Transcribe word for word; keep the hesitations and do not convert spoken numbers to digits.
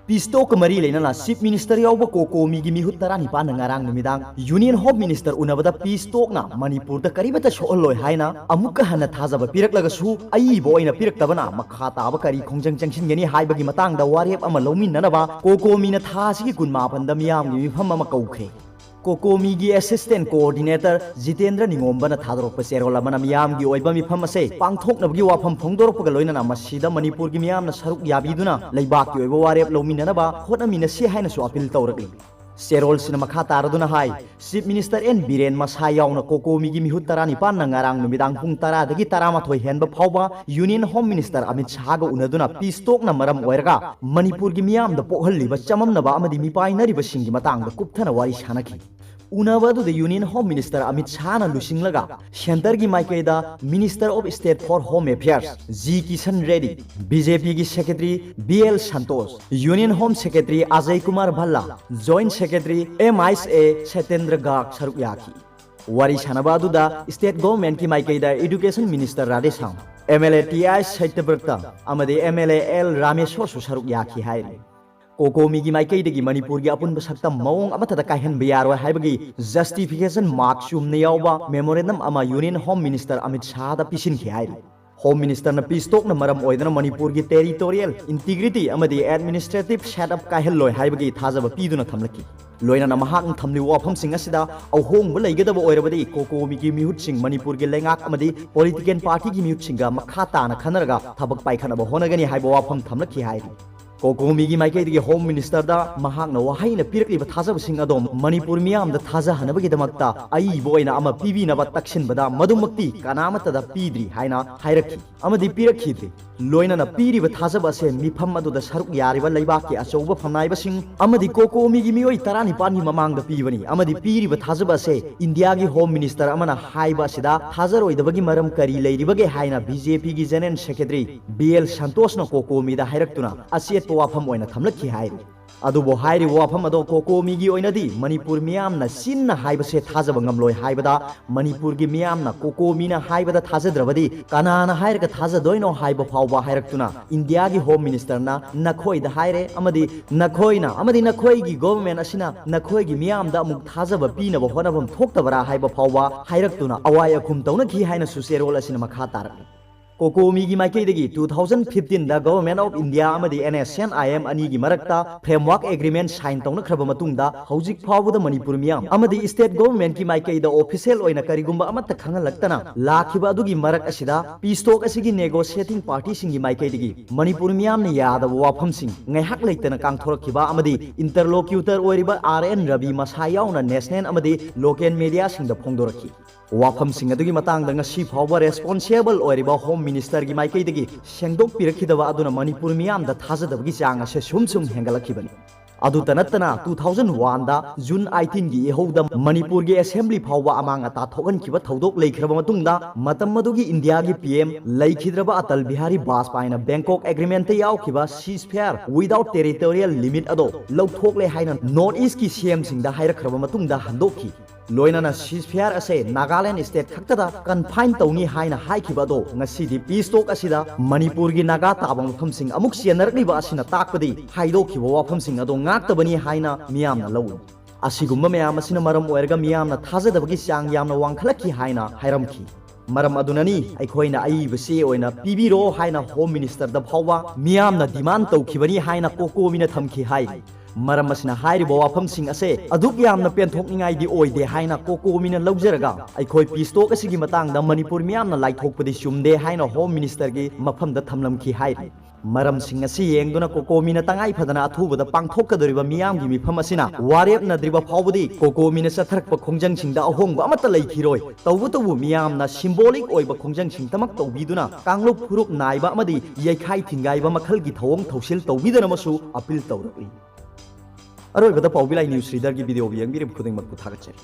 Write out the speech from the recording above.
Piece ꯇꯣꯛꯀ ꯃꯔꯤ ꯂꯩꯅꯅ chief minister ꯌꯥꯎꯕ ꯀꯣꯀꯣꯃꯤꯒꯤ ꯃꯤꯍꯨꯠ ꯇꯔꯥꯅꯤꯄꯥꯟꯅ ꯉꯔꯥꯡ ꯅꯨꯃꯤꯗꯥꯡ ꯌꯨꯅꯤꯌꯟ ꯍꯣꯝ ꯃꯤꯅꯤꯁꯇꯔ ꯎꯅꯕꯗ ꯄꯤꯁ ꯇꯣꯛꯅ ꯃꯅꯤꯄꯨꯔꯗ ꯀꯔꯤꯃꯠꯇ ꯁꯣꯛꯍꯜꯂꯣꯏ ꯍꯥꯏꯅ ꯑꯃꯨꯛꯀ ꯍꯟꯅ ꯊꯥꯖꯕ ꯄꯤꯔꯛꯂꯒꯁꯨ, ꯑꯏꯕ ꯑꯣꯏꯅ ꯄꯤꯔꯛꯇꯕꯅ ꯃꯈꯥ ꯇꯥꯕ ꯀꯔꯤ ꯈꯣꯡꯖꯪ ꯆꯪꯁꯤꯟꯒꯅꯤ ꯍꯥꯏꯕꯒꯤ ꯃꯇꯥꯡꯗ ꯋꯥꯔꯦꯞ ꯑꯃ ꯂꯧꯃꯤꯟꯅꯅꯕ ꯀꯣꯀꯣꯃꯤꯅ ꯊꯥ ꯑꯁꯤꯒꯤ ꯀꯨꯟꯃꯥꯄꯟꯗ ꯃꯤꯌꯥꯝꯒꯤ ꯃꯤꯐꯝ ꯑꯃ ꯀꯧꯈ꯭ꯔꯦ꯫ ꯀꯣꯀꯣꯃꯤꯒꯤ ꯑꯦꯁꯤꯁꯇꯦꯟ ꯀꯣꯑꯣꯔꯗꯤꯅꯦꯇꯔ ꯖꯤꯇꯦꯟꯗ꯭ꯔ ꯅꯤꯉꯣꯝꯕꯅ ꯊꯥꯗꯣꯔꯛꯄ ꯆꯦꯔꯣꯜ ꯑꯃꯅ ꯃꯤꯌꯥꯝꯒꯤ ꯑꯣꯏꯕ ꯃꯤꯐꯝ ꯑꯁꯦ ꯄꯥꯡꯊꯣꯛꯅꯕꯒꯤ ꯋꯥꯐꯝ ꯐꯣꯡꯗꯣꯔꯛꯄꯒ ꯂꯣꯏꯅꯅ ꯃꯁꯤꯗ ꯃꯅꯤꯄꯨꯔꯒꯤ ꯃꯤꯌꯥꯝꯅ ꯁꯔꯨꯛ ꯌꯥꯕꯤꯗꯨꯅ ꯂꯩꯕꯥꯛꯀꯤ ꯑꯣꯏꯕ ꯋꯥꯔꯦꯞ ꯂꯧꯃꯤꯟꯅꯅꯕ ꯍꯣꯠꯅꯃꯤꯟꯅꯁꯤ ꯍꯥꯏꯅꯁꯨ ꯑꯄꯤꯜ ꯇꯧꯔꯛꯂꯤ꯫ ꯆꯦꯔꯣꯜꯁꯤꯅ ꯃꯈꯥ ꯇꯥꯔꯗꯨꯅ ꯍꯥꯏ, ꯆꯤꯐ ꯃꯤꯅꯤꯁꯇꯔ ꯑꯦꯟ ꯕꯤꯔꯦꯟ ꯃꯁꯥ ꯌꯥꯎꯅ ꯀꯣꯀꯣꯃꯤꯒꯤ ꯃꯤꯍꯨꯠ ꯇꯔꯥꯅꯤꯄꯥꯟꯅ ꯉꯔꯥꯡ ꯅꯨꯃꯤꯗꯥꯡ ꯄꯨꯡ ꯇꯔꯥꯗꯒꯤ ꯇꯔꯥꯃꯥꯊꯣꯏ ꯍꯦꯟꯕ ꯐꯥꯎꯕ ꯌꯨꯅꯤꯌꯟ ꯍꯣꯝ ꯃꯤꯅꯤꯁꯇꯔ ꯑꯃꯤꯠ ꯁꯥꯍꯒ ꯎꯅꯗꯨꯅ ꯄꯤꯁ ꯇꯣꯛꯅ ꯃꯔꯝ ꯑꯣꯏꯔꯒ ꯃꯅꯤꯄꯨꯔꯒꯤ ꯃꯤꯌꯥꯝꯗ ꯄꯣꯛꯍꯜꯂꯤꯕ ꯆꯃꯝꯅꯕ ꯑꯃꯗꯤ ꯃꯤꯄꯥꯏꯅꯔꯤꯕꯁꯤꯡꯒꯤ ꯃꯇꯥꯡꯗ ꯀꯨꯞꯊꯅ ꯋꯥꯔꯤ ꯁꯥꯟꯅꯈꯤ꯫ ꯎꯅꯕ ꯑꯗꯨꯗ ꯌꯨꯅꯤꯌꯟ ꯍꯣꯝ ꯃꯤꯅꯤꯁꯇꯔ ꯑꯃꯤꯠ ꯁꯥꯍꯅ ꯂꯨꯆꯤꯡꯂꯒ ꯁꯦꯟꯇꯔꯒꯤ ꯃꯥꯏꯀꯩꯗ minister of state for home affairs G Kishan Reddy, B J ꯄꯤꯒꯤ secretary B L Santosh, union home secretary Ajay Kumar Bhalla, joint secretary M H A Satendra Garg ꯁꯔꯨꯛ ꯌꯥꯈꯤ꯫ ꯋꯥꯔꯤ ꯁꯥꯟꯅꯕ ꯑꯗꯨꯗ ꯁ꯭ꯇꯦꯠ ꯒꯣꯚꯔꯟꯃꯦꯟꯠꯀꯤ ꯃꯥꯏꯀꯩꯗ education minister Radheshyam, M L A T I Satyabrata ꯑꯃꯗꯤ ꯑꯦꯝ ꯑꯦꯜ ꯑꯦ ꯑꯦꯜ ꯔꯥꯃꯦꯁꯣꯔꯁꯨ ꯁꯔꯨꯛ ꯌꯥꯈꯤ ꯍꯥꯏꯔꯤ꯫ ꯀꯣꯀꯣꯃꯤꯒꯤ ꯃꯥꯏꯀꯩꯗꯒꯤ ꯃꯅꯤꯄꯨꯔꯒꯤ ꯑꯄꯨꯟꯕ ꯁꯛꯇꯝ ꯃꯑꯣꯡ ꯑꯃꯠꯇꯗ ꯀꯥꯏꯍꯟꯕ ꯌꯥꯔꯣꯏ ꯍꯥꯏꯕꯒꯤ ꯖꯁꯇꯤꯐꯤꯀꯦꯁꯟ ꯃꯥꯔꯛ ꯆꯨꯝꯅ ꯌꯥꯎꯕ ꯃꯦꯃꯣꯔꯦꯟꯗꯝ ꯑꯃ ꯌꯨꯅꯤꯌꯟ ꯍꯣꯝ ꯃꯤꯅꯤꯁꯇꯔ ꯑꯃꯤꯠ ꯁꯥꯍꯗ ꯄꯤꯁꯤꯟꯈꯤ ꯍꯥꯏꯔꯤ꯫ ꯍꯣꯝ ꯃꯤꯅꯤꯁꯇꯔꯅ ꯄꯤꯁ ꯇꯣꯛꯅ ꯃꯔꯝ ꯑꯣꯏꯗꯨꯅ ꯃꯅꯤꯄꯨꯔꯒꯤ ꯇꯦꯔꯤꯇꯣꯔꯤꯌꯦꯜ ꯏꯟꯇꯤꯒ꯭ꯔꯤꯇꯤ ꯑꯃꯗꯤ ꯑꯦꯗꯃꯤꯅꯤꯁꯇ꯭ꯔꯦꯇꯤꯚ ꯁꯦꯠ ꯑꯞ ꯀꯥꯏꯍꯜꯂꯣꯏ ꯍꯥꯏꯕꯒꯤ ꯊꯥꯖꯕ ꯄꯤꯗꯨꯅ ꯊꯝꯂꯛꯈꯤ꯫ ꯂꯣꯏꯅꯅ ꯃꯍꯥꯛꯅ ꯊꯝꯂꯤꯕ ꯋꯥꯐꯝꯁꯤꯡ ꯑꯁꯤꯗ ꯑꯍꯣꯡꯕ ꯂꯩꯒꯗꯕ ꯑꯣꯏꯔꯕꯗꯤ ꯀꯣꯀꯣꯃꯤꯒꯤ ꯃꯤꯍꯨꯠꯁꯤꯡ ꯃꯅꯤꯄꯨꯔꯒꯤ ꯂꯩꯉꯥꯛ ꯑꯃꯗꯤ ꯄꯣꯂꯤꯇꯤꯀꯦꯜ ꯄꯥꯔꯇꯤꯒꯤ ꯃꯤꯍꯨꯠꯁꯤꯡꯒ ꯃꯈꯥ ꯇꯥꯅ ꯈꯟꯅꯔꯒ ꯊꯕꯛ ꯄꯥꯏꯈꯠꯅꯕ ꯍꯣꯠꯅꯒꯅꯤ ꯍꯥꯏꯕ ꯋꯥꯐꯝ ꯊꯝꯂꯛꯈꯤ ꯍꯥꯏꯔꯤ꯫ ꯀꯣꯀꯣꯃꯤꯒꯤ ꯃꯥꯏꯀꯩꯗꯒꯤ ꯍꯣꯝ ꯃꯤꯅꯤꯁꯇꯔꯗ ꯃꯍꯥꯛꯅ ꯋꯥꯍꯩꯅ ꯄꯤꯔꯛꯂꯤꯕ ꯊꯥꯖꯕꯁꯤꯡ ꯑꯗꯣ ꯃꯅꯤꯄꯨꯔ ꯃꯤꯌꯥꯝꯗ ꯊꯥꯖꯍꯟꯅꯕꯒꯤꯗꯃꯛꯇ ꯑꯏꯕ ꯑꯣꯏꯅ ꯑꯃ ꯄꯤꯕꯤꯅꯕ ꯇꯛꯁꯤꯟꯕꯗ ꯃꯗꯨꯃꯛꯇꯤ ꯀꯅꯥꯃꯠꯇꯗ ꯄꯤꯗ꯭ꯔꯤ ꯍꯥꯏꯅ ꯍꯥꯏꯔꯛꯈꯤ ꯑꯃꯗꯤ ꯄꯤꯔꯛꯈꯤꯗ꯭ꯔꯤ꯫ ꯂꯣꯏꯅꯅ ꯄꯤꯔꯤꯕ ꯊꯥꯖꯕ ꯑꯁꯦ ꯃꯤꯐꯝ ꯑꯗꯨꯗ ꯁꯔꯨꯛ ꯌꯥꯔꯤꯕ ꯂꯩꯕꯥꯛꯀꯤ ꯑꯆꯧꯕ ꯐꯝꯅꯥꯏꯕꯁꯤꯡ ꯑꯃꯗꯤ ꯀꯣꯀꯣꯃꯤꯒꯤ ꯃꯤꯑꯣꯏ ꯇꯔꯥꯅꯤꯄꯥꯟꯒꯤ ꯃꯃꯥꯡꯗ ꯄꯤꯕꯅꯤ ꯑꯃꯗꯤ ꯄꯤꯔꯤꯕ ꯊꯥꯖꯕ ꯑꯁꯦ ꯏꯟꯗꯤꯌꯥꯒꯤ ꯍꯣꯝ ꯃꯤꯅꯤꯁꯇꯔ ꯑꯃꯅ ꯍꯥꯏꯕ ꯑꯁꯤꯗ ꯊꯥꯖꯔꯣꯏꯗꯕꯒꯤ ꯃꯔꯝ ꯀꯔꯤ ꯂꯩꯔꯤꯕꯒꯦ ꯍꯥꯏꯅ ꯕꯤ ꯖꯦ ꯄꯤꯒꯤ ꯖꯦꯅꯔꯦꯜ ꯁꯦꯀ꯭ꯔꯦꯇꯔꯤ ꯕꯤ ꯑꯦꯜ ꯁꯟꯇꯣꯁꯅ ꯀꯣꯀꯣꯃꯤꯗ ꯍꯥꯏꯔꯛꯇꯨꯅ ꯑꯆꯦꯠꯄ ꯋꯥꯐꯝ ꯑꯣꯏꯅ ꯊꯝꯂꯛꯈꯤ ꯍꯥꯏꯔꯤ꯫ ꯑꯗꯨꯕꯨ ꯍꯥꯏꯔꯤꯕ ꯋꯥꯐꯝ ꯑꯗꯣ ꯀꯣꯀꯣꯃꯤꯒꯤ ꯑꯣꯏꯅꯗꯤ ꯃꯅꯤꯄꯨꯔ ꯃꯤꯌꯥꯝꯅ ꯆꯤꯟꯅ ꯍꯥꯏꯕꯁꯦ ꯊꯥꯖꯕ ꯉꯝꯂꯣꯏ ꯍꯥꯏꯕꯗ, ꯃꯅꯤꯄꯨꯔꯒꯤ ꯃꯤꯌꯥꯝꯅ ꯀꯣꯀꯣꯃꯤꯅ ꯍꯥꯏꯕꯗ ꯊꯥꯖꯗ꯭ꯔꯕꯗꯤ ꯀꯅꯥꯅ ꯍꯥꯏꯔꯒ ꯊꯥꯖꯗꯣꯏꯅꯣ ꯍꯥꯏꯕ ꯐꯥꯎꯕ ꯍꯥꯏꯔꯛꯇꯨꯅ, ꯏꯟꯗꯤꯌꯥꯒꯤ ꯍꯣꯝ ꯃꯤꯅꯤꯁꯇꯔꯅ ꯅꯈꯣꯏꯗ ꯍꯥꯏꯔꯦ ꯑꯃꯗꯤ ꯅꯈꯣꯏꯅ ꯑꯃꯗꯤ ꯅꯈꯣꯏꯒꯤ ꯒꯣꯚꯔꯟꯃꯦꯟꯠ ꯑꯁꯤꯅ ꯅꯈꯣꯏꯒꯤ ꯃꯤꯌꯥꯝꯗ ꯑꯃꯨꯛ ꯊꯥꯖꯕ ꯄꯤꯅꯕ ꯍꯣꯠꯅꯐꯝ ꯊꯣꯛꯇꯕꯔꯥ ꯍꯥꯏꯕ ꯐꯥꯎꯕ ꯍꯥꯏꯔꯛꯇꯨꯅ ꯑꯋꯥꯏ ꯑꯈꯨꯝ ꯇꯧꯅꯈꯤ ꯍꯥꯏꯅꯁꯨ ꯆꯦꯔꯣꯜ ꯑꯁꯤꯅ ꯃꯈꯥ ꯇꯥꯔꯛꯂꯤ꯫ ꯀꯣꯀꯣꯃꯤꯒꯤ ꯃꯥꯏꯀꯩꯗꯒꯤ two thousand fifteenꯗ Government of India ꯑꯃꯗꯤ N S C N I M ꯑꯅꯤꯒꯤ ꯃꯔꯛꯇ framework agreement sign ꯇꯧꯅꯈ꯭ꯔꯕ ꯃꯇꯨꯡꯗ, ꯍꯧꯖꯤꯛ ꯐꯥꯎꯕꯗ ꯃꯅꯤꯄꯨꯔ ꯃꯤꯌꯥꯝ ꯑꯃꯗꯤ state governmentꯀꯤ ꯃꯥꯏꯀꯩꯗ official ꯑꯣꯏꯅ ꯀꯔꯤꯒꯨꯝꯕ ꯑꯃꯠꯇ ꯈꯪꯍꯜꯂꯛꯇꯅ ꯂꯥꯛꯈꯤꯕ ꯑꯗꯨꯒꯤ ꯃꯔꯛ ꯑꯁꯤꯗ peace talk ꯑꯁꯤꯒꯤ negotiating partyꯁꯤꯡꯒꯤ ꯃꯥꯏꯀꯩꯗꯒꯤ ꯃꯅꯤꯄꯨꯔ ꯃꯤꯌꯥꯝꯅ ꯌꯥꯗꯕ ꯋꯥꯐꯝꯁꯤꯡ ꯉꯥꯏꯍꯥꯛ ꯂꯩꯇꯅ ꯀꯥꯡꯊꯣꯔꯛꯈꯤꯕ ꯑꯃꯗꯤ interlocutor ꯑꯣꯏꯔꯤꯕ R N Ravi ꯃꯁꯥ ꯌꯥꯎꯅ national ꯑꯃꯗꯤ local mediaꯁꯤꯡꯗ ꯐꯣꯡꯗꯣꯔꯛꯈꯤ꯫ ꯋꯥꯐꯝꯁꯤꯡ ꯑꯗꯨꯒꯤ ꯃꯇꯥꯡꯗ ꯉꯁꯤ ꯐꯥꯎꯕ responsible ꯑꯣꯏꯔꯤꯕ ꯍꯣꯝ ꯃꯤꯅꯤꯁꯇꯔꯒꯤ ꯃꯥꯏꯀꯩꯗꯒꯤ ꯁꯦꯡꯗꯣꯛꯄꯤꯔꯛꯈꯤꯗꯕ ꯑꯗꯨꯅ ꯃꯅꯤꯄꯨꯔ ꯃꯤꯌꯥꯝꯗ ꯊꯥꯖꯗꯕꯒꯤ ꯆꯥꯡ ꯑꯁꯦ ꯁꯨꯝ ꯁꯨꯝ ꯍꯦꯟꯒꯠꯂꯛꯈꯤꯕꯅꯤ꯫ ꯑꯗꯨꯇ ꯅꯠꯇꯅ, two thousand oneꯗ June eighteenꯒꯤ ꯏꯍꯧꯗ ꯃꯅꯤꯄꯨꯔꯒꯤ assembly ꯐꯥꯎꯕ ꯑꯃꯥꯡ ꯑꯇꯥ ꯊꯣꯛꯍꯟꯈꯤꯕ ꯊꯧꯗꯣꯛ ꯂꯩꯈ꯭ꯔꯕ ꯃꯇꯨꯡꯗ, ꯃꯇꯝ ꯑꯗꯨꯒꯤ ꯏꯟꯗꯤꯌꯥꯒꯤ P M ꯂꯩꯈꯤꯗ꯭ꯔꯕ Atal Bihari ꯕꯥꯖꯄꯥꯏꯅ Bangkok Agreementꯇ ꯌꯥꯎꯈꯤꯕ ceasefire without territorial limit ꯑꯗꯣ ꯂꯧꯊꯣꯛꯂꯦ ꯍꯥꯏꯅ North Eastꯀꯤ C Mꯁꯤꯡꯗ ꯍꯥꯏꯔꯛꯈ꯭ꯔꯕ ꯃꯇꯨꯡꯗ ꯍꯟꯗꯣꯛꯈꯤ꯫ ꯂꯣꯏꯅꯅ ceasefire ꯑꯁꯦ ꯅꯥꯒꯥꯂꯦꯟ state ꯈꯛꯇꯗ confine ꯇꯧꯅꯤ ꯍꯥꯏꯅ ꯍꯥꯏꯈꯤꯕ ꯑꯗꯣ, ꯉꯁꯤꯗꯤ peace talk ꯑꯁꯤꯗ ꯃꯅꯤꯄꯨꯔꯒꯤ ꯅꯥꯒꯥ ꯇꯥꯕ ꯃꯐꯝꯁꯤꯡ ꯑꯃꯨꯛ ꯆꯦꯟꯅꯔꯛꯂꯤꯕ ꯑꯁꯤꯅ ꯇꯥꯛꯄꯗꯤ, ꯍꯥꯏꯗꯣꯛꯈꯤꯕ ꯋꯥꯐꯝꯁꯤꯡ ꯑꯗꯣ ꯉꯥꯛꯇꯕꯅꯤ ꯍꯥꯏꯅ ꯃꯤꯌꯥꯝꯅ ꯂꯧꯏ꯫ ꯑꯁꯤꯒꯨꯝꯕ ꯃꯌꯥꯝ ꯑꯁꯤꯅ ꯃꯔꯝ ꯑꯣꯏꯔꯒ ꯃꯤꯌꯥꯝꯅ ꯊꯥꯖꯗꯕꯒꯤ ꯆꯥꯡ ꯌꯥꯝꯅ ꯋꯥꯡꯈꯠꯂꯛꯈꯤ ꯍꯥꯏꯅ ꯍꯥꯏꯔꯝꯈꯤ꯫ ꯃꯔꯝ ꯑꯗꯨꯅꯅꯤ ꯑꯩꯈꯣꯏꯅ ꯑꯏꯕ ꯆꯦ ꯑꯣꯏꯅ ꯄꯤꯕꯤꯔꯣ ꯍꯥꯏꯅ ꯍꯣꯝ ꯃꯤꯅꯤꯁꯇꯔꯗ ꯐꯥꯎꯕ ꯃꯤꯌꯥꯝꯅ demand ꯇꯧꯈꯤꯕꯅꯤ ꯍꯥꯏꯅ ꯀꯣꯀꯣꯃꯤꯅ ꯊꯝꯈꯤ ꯍꯥꯏꯔꯤ꯫ ꯃꯔꯝ ꯑꯁꯤꯅ ꯍꯥꯏꯔꯤꯕ ꯋꯥꯐꯝꯁꯤꯡ ꯑꯁꯦ ꯑꯗꯨꯛ ꯌꯥꯝꯅ ꯄꯦꯟꯊꯣꯛꯅꯤꯡꯉꯥꯏꯗꯤ ꯑꯣꯏꯗꯦ ꯍꯥꯏꯅ ꯀꯣꯀꯣꯃꯤꯅ ꯂꯧꯖꯔꯒ, ꯑꯩꯈꯣꯏ peace talk ꯑꯁꯤꯒꯤ ꯃꯇꯥꯡꯗ ꯃꯅꯤꯄꯨꯔ ꯃꯤꯌꯥꯝꯅ ꯂꯥꯏꯊꯣꯛꯄꯗꯤ ꯆꯨꯝꯗꯦ ꯍꯥꯏꯅ ꯍꯣꯝ ꯃꯤꯅꯤꯁꯇꯔꯒꯤ ꯃꯐꯝꯗ ꯊꯝꯂꯝꯈꯤ ꯍꯥꯏꯔꯤ꯫ ꯃꯔꯝꯁꯤꯡ ꯑꯁꯤ ꯌꯦꯡꯗꯨꯅ ꯀꯣꯀꯣꯃꯤꯅ ꯇꯉꯥꯏ ꯐꯗꯅ ꯑꯊꯨꯕꯗ ꯄꯥꯡꯊꯣꯛꯀꯗꯧꯔꯤꯕ ꯃꯤꯌꯥꯝꯒꯤ ꯃꯤꯐꯝ ꯑꯁꯤꯅ ꯋꯥꯔꯦꯞꯅꯗ꯭ꯔꯤꯕ ꯐꯥꯎꯕꯗꯤ ꯀꯣꯀꯣꯃꯤꯅ ꯆꯠꯊꯔꯛꯄ ꯈꯣꯡꯖꯪꯁꯤꯡꯗ ꯑꯍꯣꯡꯕ ꯑꯃꯠꯇ ꯂꯩꯈꯤꯔꯣꯏ꯫ ꯇꯧꯕꯇꯕꯨ ꯃꯤꯌꯥꯝꯅ symbolic ꯑꯣꯏꯕ ꯈꯣꯡꯖꯪꯁꯤꯡꯇꯃꯛ ꯇꯧꯕꯤꯗꯨꯅ ꯀꯥꯡꯂꯨꯞ ꯐꯨꯔꯨꯞ ꯅꯥꯏꯕ ꯑꯃꯗꯤ ꯌꯩꯈꯥꯏ ꯊꯤꯡꯒꯥꯏꯕ ꯃꯈꯜꯒꯤ ꯊꯧꯑꯣꯡ ꯊꯧꯁꯤꯜ ꯇꯧꯕꯤꯗꯅꯕꯁꯨ appeal ꯇꯧꯔꯛꯂꯤ꯫ ꯑꯔꯣꯏꯕꯗ ꯄꯥꯎꯕꯤꯂꯥꯏ news reader ꯒꯤ video ꯌꯦꯡꯕꯤꯔꯤꯕ ꯈꯨꯗꯤꯡꯃꯛꯄꯨ ꯊꯥꯒꯠꯆꯔꯤ꯫